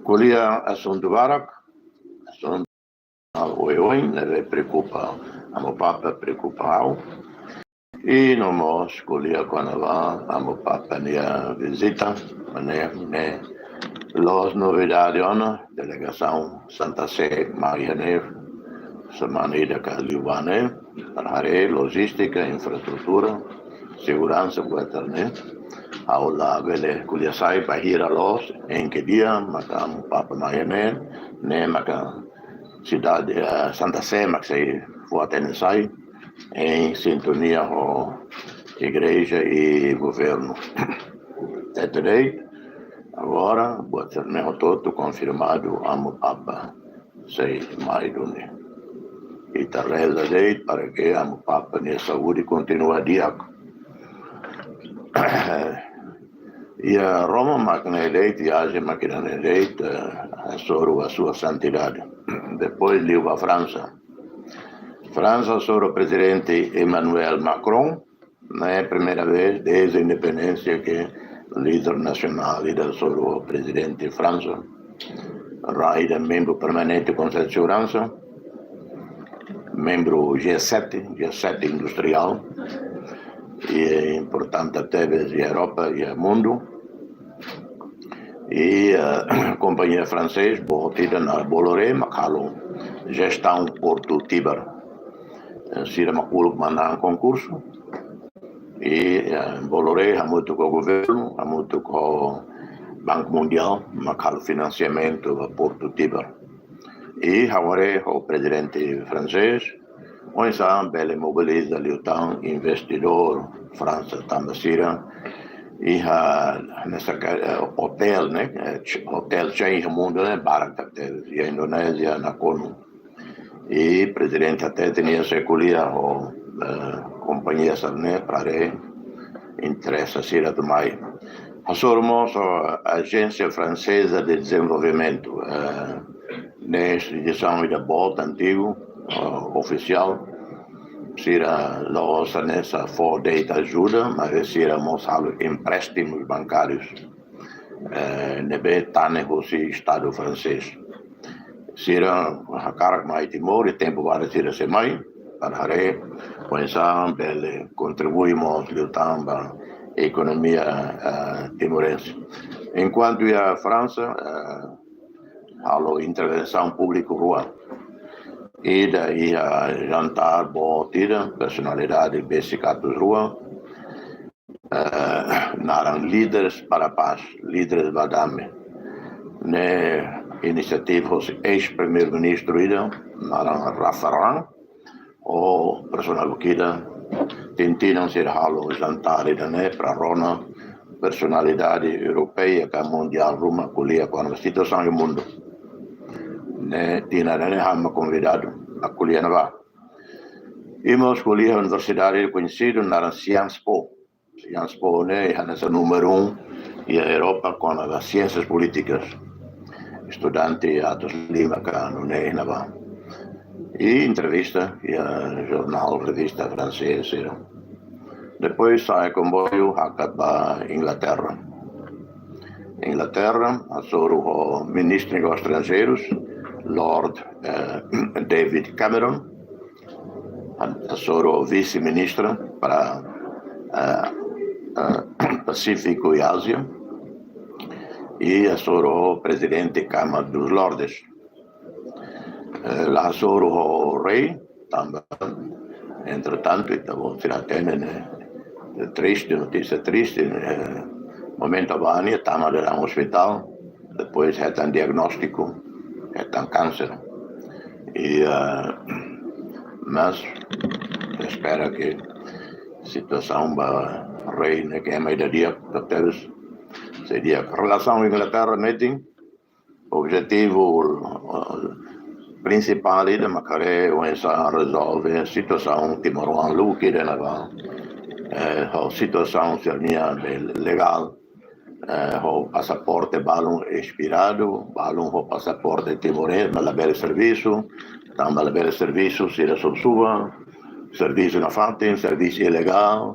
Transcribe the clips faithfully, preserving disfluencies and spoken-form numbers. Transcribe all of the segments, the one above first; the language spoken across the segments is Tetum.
Ko'alia asuntu barak, asuntu oioin ne'ebé preokupa Amu Papa, preokupa ha'u. I no mós ko'alia kona-ba Amu Papa nia vizita, maneira ne'e loos novidade ona, delegasaun Santa Sé mai iha ne'e, semana ida ka liubá ne'e, para haree lojístika, infraestrutura, seguransa, buat sira-ne'e. Ha'u labele ko'alia sai bainhira loos, em que dia, maka Amu Papa mai iha ne'e, ne'e maka sidade, eh, Santa Sé mak sei fó hatene sai, em sintonia ho igreja i governu. Até today, agora, buat sira-ne'e hotu-hotu konfirmadu, Amu Papa sei mai duni. Ita reza de'it para que Amu Papa nia saúde kontinua di'ak. Iha Roma mak ne'e de'it, viajen mak ne'e de'it, eh, hasoru ba Sua Santidade. Depois liu ba Fransa. Fransa hasoru Prezidente Emmanuel Macron, ne'e primeira vez desde independénsia que líder nasionál ida hasoru Prezidente Fransa. Rai ida membru permanente Konsellu Seguransa, membru G sete, G sete industriál, i importante tebes iha Europa i iha mundu. I, eh, kompañia fransés boot ida naran Bolloré mak halo jestaun Portu Tibar. Eh, sira mak uluk manán konkursu. I, eh, Bolloré hamutuk ho governu, hamutuk ho Banku Mundiál, mak halo finansiamentu ba Portu Tibar. I ha'u haree ho prezidente fransés, oinsá bele mobiliza liután investidór Fransa tanba sira iha hanesan, eh, otél, ne'e, eh, ch-, otél chain iha mundu ne'e barak tebes, iha Indonézia, nakonu. I prezidente hatete nia sei ko'alia ho, eh, kompañia sira-ne'e para haree interese sira atu mai. Hasoru mós, eh, Agência Francesa de Desenvolvimento, eh, ne'e instituisaun ida boot antigu, eh, ofisiál. Sira la'ós hanesan fó de'it ajuda, maibé sira mós halo empréstimus bankárius, eh, ne'ebé tane husi Estadu fransés. Sira hakarak mai Timor i tempu badak sira sei mai, para haree oinsá bele kontribui mós liután ba ekonomia, eh, timorense. Enkuantu iha Fransa, eh, halo intervensaun públiku rua. Ida iha jantár boot ida, personalidade besik atus rua, eh, naran Líderes para a Paz, Líderes ba Dame. Ne'e inisiativa husi eis-primeiru-ministru ida, naran Raffarin, ho personál ida, tinan ida sira halo jantár ida-ne'e para rona personalidade europeia ka mundiál ruma ko'alia kona-ba situasaun iha mundu. Ne'e tinan ida-ne'e ha'u mak konvidadu atu ko'alia ne'ebá. I mós ko'alia universidade koñesidu naran Sciences Po. Sciences Po ne'e hanesan númeru um iha Europa kona-ba siénsias polítikas. Estudante atus lima ka nune'e iha ne'ebá. I entrevista iha jornál, revista fransés, sira. Depois sa'e komboiu hakat ba Inglaterra. Inglaterra, hasoru ho Ministru Negósius Estranjeirus, Lord, eh, David Cameron, hasoru ho Vise-Ministra para, eh, eh, Pasífiku i Ázia, i hasoru ho Prezidente Kámara dos Lordes. Eh, la hasoru ho rei, tanba, entretantu, ita-boot sira hatene, ne'e, triste, notísia triste, ne'e, momentu bá ne'e tama iha ospitál, depois hetan diagnóstiku, hetan kánser. I, eh, mas espera que situasaun ba rei ne'e ke mai di'ak, tebes sei di'ak. Relasaun Inglaterra, meeting, objetivu, eh, prinsipál ida mak haree oinsá rezolve situasaun timoroan lubuk ida ne'ebá, eh, ho situasaun sira-nia be legál, eh, ho pasaporte balun espiradu, balun ho pasaporte timorés, mas labele servisu, tanba labele servisu, sira subar-subar, servisu nafatin, servisu ilegál,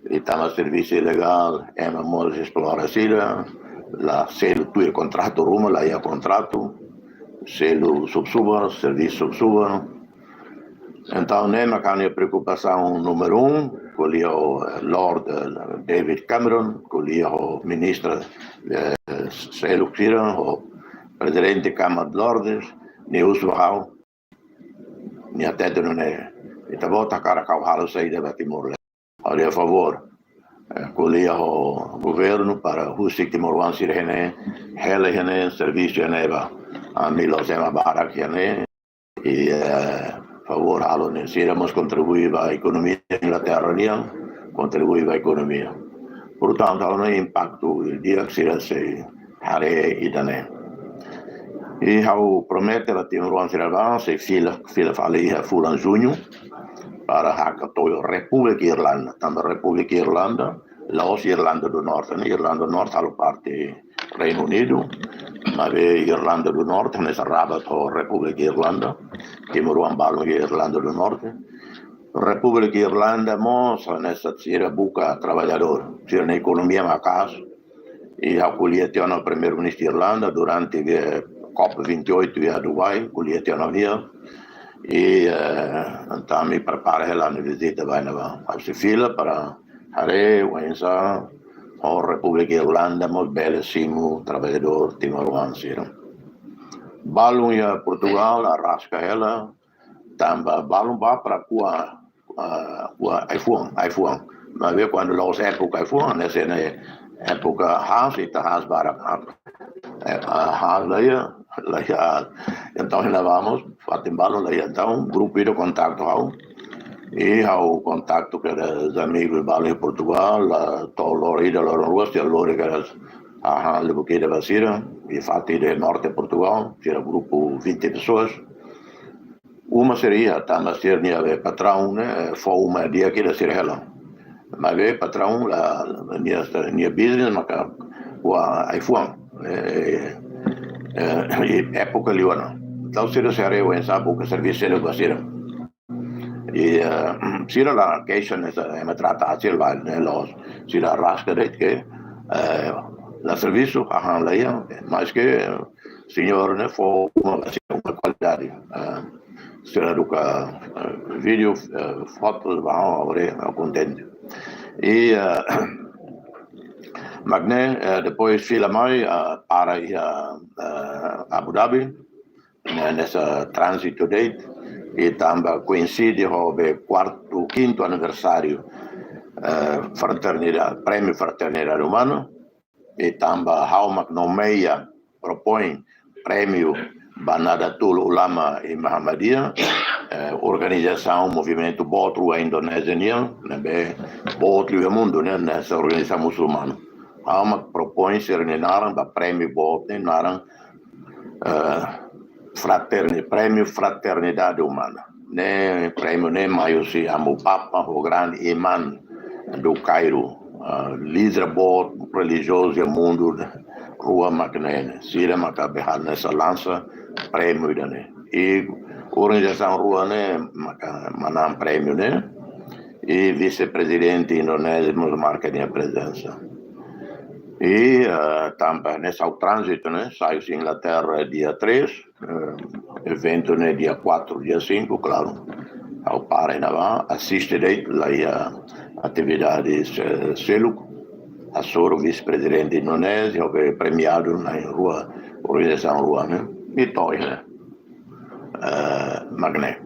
i tanba servisu ilegál, ema mós esplora sira, la selu tuir kontratu ruma, la iha kontratu, selu subusuba, servisu subusuba. Entaun ne'e mak ami-nia preokupasaun númeru um, ko'alia ho, eh, Lord, eh, David Cameron, ko'alia ho ministra, eh, seluk sira, ho prezidente Kámara de Lordes, nia husu ba ha'u, nia hatete nune'e, ita-boot hakarak ha'u halo saida ba Timor-Leste. Ha'u dehan favór, eh, ko'alia ho governu para husik timoroan sira iha ne'e, hela iha ne'e, servisu iha ne'ebá. Ami la'ós ema barak iha ne'e, i, eh, favór halo ne'e, sira mós kontribui ba ekonomia Inglaterra nian, kontribui ba ekonomia. Portantu, ha'u hanoin impaktu di'ak sira sei haree ida-ne'e. I ha'u promete ba timoroan sira ba, sei fila, fila fali iha fulan juñu, para hakarak to'o Repúblika Irlanda. Tanba Repúblika Irlanda, la'ós Irlanda do Norte, ne'e Irlanda do Norte halo parte Reinu Unidu, maibé Irlanda do Norte, hanesan rabat ho Repúblika Irlanda, timoroan balun iha Irlanda do Norte. Repúblika Irlanda mós hanesan sira buka traballadór, sira-nia ekonomia maka'as, i ha'u ko'alia tiha ona ho Primeiru-Ministru Irlanda durante, eh, COP vinte e oito iha Dubai, ko'alia tiha ona ho nia. I, eh, entaun ami prepara hela ami vizita ba iha ne'ebá. Ha'u sei fila para haree oinsá ho Repúblika Irlanda mós bele simu traballadór timoroan sira. Balun iha Portugal araska hela, tanba balun bá para ko'a, ah, ko'a ai-fuan, ai-fuan. Maibé kuandu la'ós époka ai-fuan, ne'e sei ne'e époka haas, ita haas barak. Eh, ah, haas la iha, la iha. Entaun, iha ne'ebá mós, fatin balun la iha. Entaun, grupu ida kontaktu ha'u. I ha'u kontaktu kedas amigu balun iha Portugal, ah, to'o loron ida, loron rua, sira lori kedas, ah, ah, lubuk ida ba sira, i fatin ida norte Portugal, sira grupu vinte pessoas. Uma sira iha, tanba sira-nia be patraun ne'e, eh, fó uma di'ak ida sira hela. Maibé patraun la, nia, nia business maka ko'a ai-fuan. Eh, eh, i époka liu ona. Entaun sira sei haree oinsá buka servisu seluk ba sira. I, eh, sira la keixa ne'e, eh, ema trata sira ba ne'e loos. Sira araska de'it ke, eh, la servisu, hahán la iha, maske, eh, señór ne'e fó uma, uma kualidade. Eh, sira eduka, eh, vídeo, eh, fotos, ba, ore, eh, kontente. I, eh, mak ne'e, eh, depois fila mai, eh, para iha, eh, Abu Dhabi, ne'e, hanesan tránzitu de'it, i tanba koinside ho be kuartu, kintu aniversáriu, eh, fraternidade, Prémiu Fraternidade Umana, i tanba ha'u mak nomeia, propoin prémiu ba Nahdlatul Ulama i Muhammadiyah, eh, organizasaun movimentu boot rua Indonézia nian, ne'ebé boot liu iha mundu, ne'e, hanesan organizasaun musulmanu. Ha'u mak propoin sira-nia naran ba prémiu boot ne'e, naran, eh, fraterni-, Prémiu Fraternidade Umana. Ne'e prémiu ne'e mai husi Amu Papa ho grande imam do Cairo, ah, líder boot relijiozu iha mundu rua mak ne'e. Sira maka be hanesan lansa prémiu ida-ne'e. I organizasaun rua ne'e maka manán prémiu ne'e. I vise-prezidente Indonézia mós marka nia prezensa. I, eh, tanba ne'e ha'u tránzitu, ne'e, sai husi Inglaterra dia três, eh, eventu ne'e dia quatro, dia cinco, klaru. Ha'u para iha ne'ebá, asiste de'it, la iha atividade, eh, seluk. Hasoru vise-prezidente Indonézia, ho be premiadu na'in rua, organizasaun rua ne'e. I to'o iha ne'e. Eh, mak ne'e.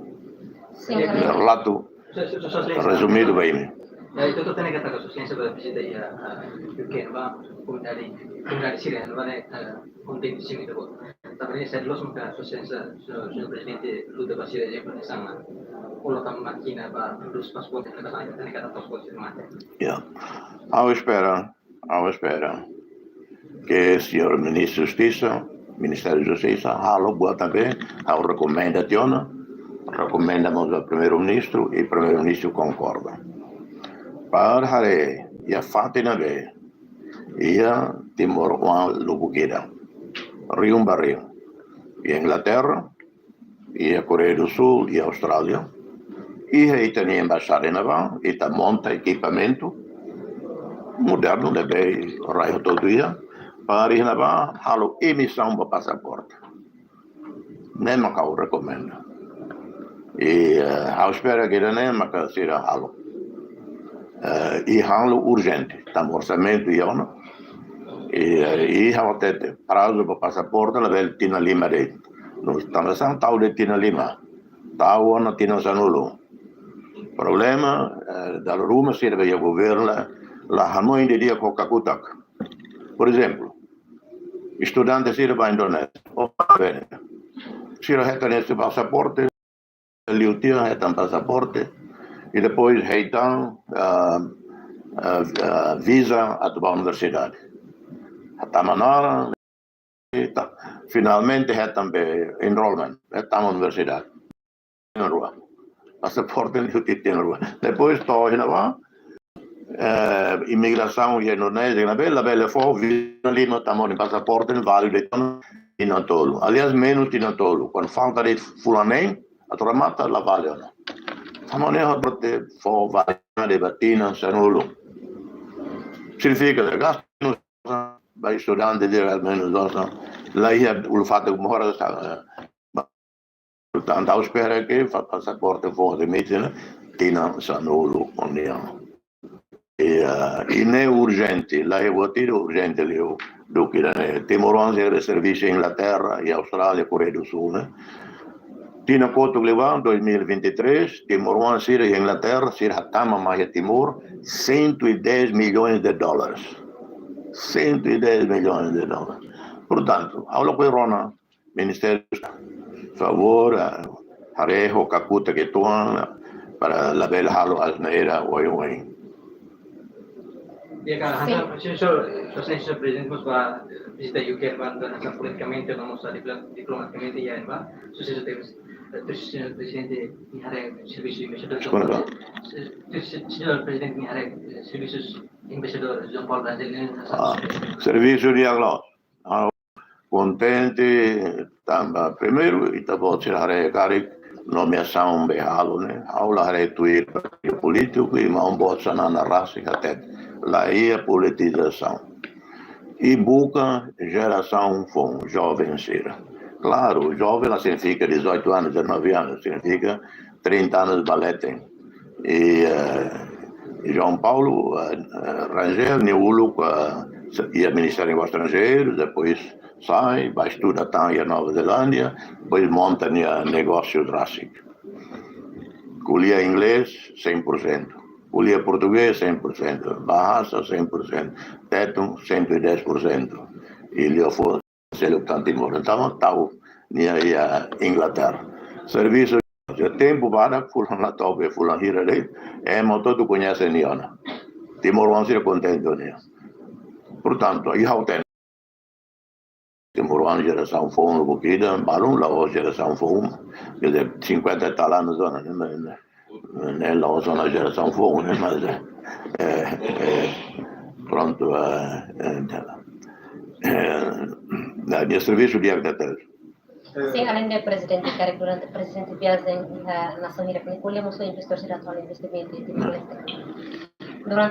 Sin. Relatu Só, só, só, só, rezumidu ba imi. Ya, ita hotu hatene katak sua exelénsia bá vizita iha, ah, U K ne'ebá, komunidade, komunidade sira ne'ebá ne'e, ah, kontente simu ita-boot. Tanba ne'e, sá loos maka sua exelénsia, só, señór prezidente, luta ba sira ezemplu hanesan, ah, koloka mákina ba produs pasaporte, ne'e ba sá, ita hatene katak pasaporte sira mate. Ya. Ha'u espera, ha'u espera ke señór Ministru Justisa, Ministériu Justisa, halo buat ne'ebé ha'u rekomenda tiha ona, rekomenda mós ba Primeiru-Ministru, i Primeiru-Ministru konkorda. Para haree, iha fatin ne'ebé, iha timoroan lubuk ida. Rihun ba rihun. Iha Inglaterra, iha Koreia do Sul, iha Austrália. Iha ita-nia embaixada iha ne'ebá, ita monta ekipamentu modernu ne'ebé rai hotu-hotu iha. Para iha ne'ebá halo emisaun ba pasaporte. Ne'e mak ha'u rekomenda. I, eh, ha'u espera katak ne'e maka sira halo. Eh, i halo urjente, tanba orsamentu iha ona. I, eh, i ha'u hatete, prazu ba pasaporte labele tinan lima de'it. No, tanba sá tau de'it tinan lima. Tau ona tinan sanulu. Problema, eh, dala ruma sira ba iha governu la, la hanoin didi'ak ho kakutak. Por ezemplu, estudante sira ba Indonézia, ou ba Venezuela. Sira hetan nia pasaporte, liu tiha hetan pasaporte, i depois hetan, ah, ah, ah, visa atu ba universidade. Tama ona, i ta, finalmente hetan be enrollment, hetan universidade. Tinan rua. Pasaporte liu tiha tinan rua. Depois to'o iha ne'ebá, eh, imigrasaun iha Indonézia ne'ebé labele fó visa lima, tanba pasaporte válidu tinan tolu. Aliás, menus tinan tolu. Kuandu falta de'it fulan neen atu remata, la vale ona. Tanba ne'e ha'u hatete fó validade ba tinan sanulu. Signifika gastu ba estudante de al menos dois anos. La iha uluk fatuk moras, eh, portantu, ha'u espera katak fa-, pasaporte fó limite ne'e tinan sanulu ona. I, eh, i ne'e urjente, la iha buat ida urjente liu duké ida-ne'e. Timoroan sira servisu iha Inglaterra, iha Austrália, Koreia do Sul, ne'e. Tinan kotuk liubá, dois mil e vinte e três, timoroan sira iha Inglaterra, sira hatama mai iha Timor cento e dez milhões de dólares. Cento e dez milhões de dólares. Portantu, ha'u lakohi rona Ministériu, favór, eh, haree ho kakutak uitoan, para labele halo asneira oioin. Ya, kan, Sin. Hanesan, señór, señór, señór Prezidente, mós ba, eh, vizita U K ba, hanesan politikamente, no mós diplo-, diplomatikamente, iha ne'ebá, susesu tebes, eh, tuir señór Prezidente nia haree servisu embaixadór. Deskulpa. Se-, se-, señór Prezidente nia haree, eh, servisu embaixadór João Paulo Rangel, ne'e, hanesan, ah, servisu di'ak loos. Ah, kontente, tanba primeiru, ita-boot sira haree karik nomeasaun be halo ne'e, ha'u la haree tuir partidu polítiku, i maun-boot Xanana rasik hatete, la iha politizasaun. I buka jerasaun foun, joven sira. Klaru, joven la signifika dezoito anos, dezanove anos, signifika trinta anos ba leten. I, eh, João Paulo, eh, eh, Rangel, nia uluk, eh, se-, iha Ministériu Negósius Estranjeirus, depois sai, ba estuda tan iha Nova Zelándia, depois monta nia negósiu rasik. Ko'alia inglés, cem por cento. Ko'alia portugés, cem por cento. Bahasa, cem por cento. Tetun, cento e dez por cento. I liafuan seluk tan Timor. Entaun, tau nia iha Inglaterra. Servisu, iha tempu badak, fulan la to'o be fulan hira de'it, ema hotu-hotu koñese nia ona. Timoroan sira kontente ho nia. Portantu, i ha'u hatene, timoroan jerasaun foun lubuk ida, balun la'ós jerasaun foun, quer dizer, cinquenta e tal anos ona, ne'e, ne'e, ne'e la'ós ona jerasaun foun, ne'e, mas, eh, eh, eh, prontu, eh, eh, eh, nia servisu di'ak tebes. Sin, alende prezidente karik durante prezidente viajen iha nasaun hirak ne'e, ko'alia mós ho investidór sira atu halo investimentu iha Timor-Leste. Durante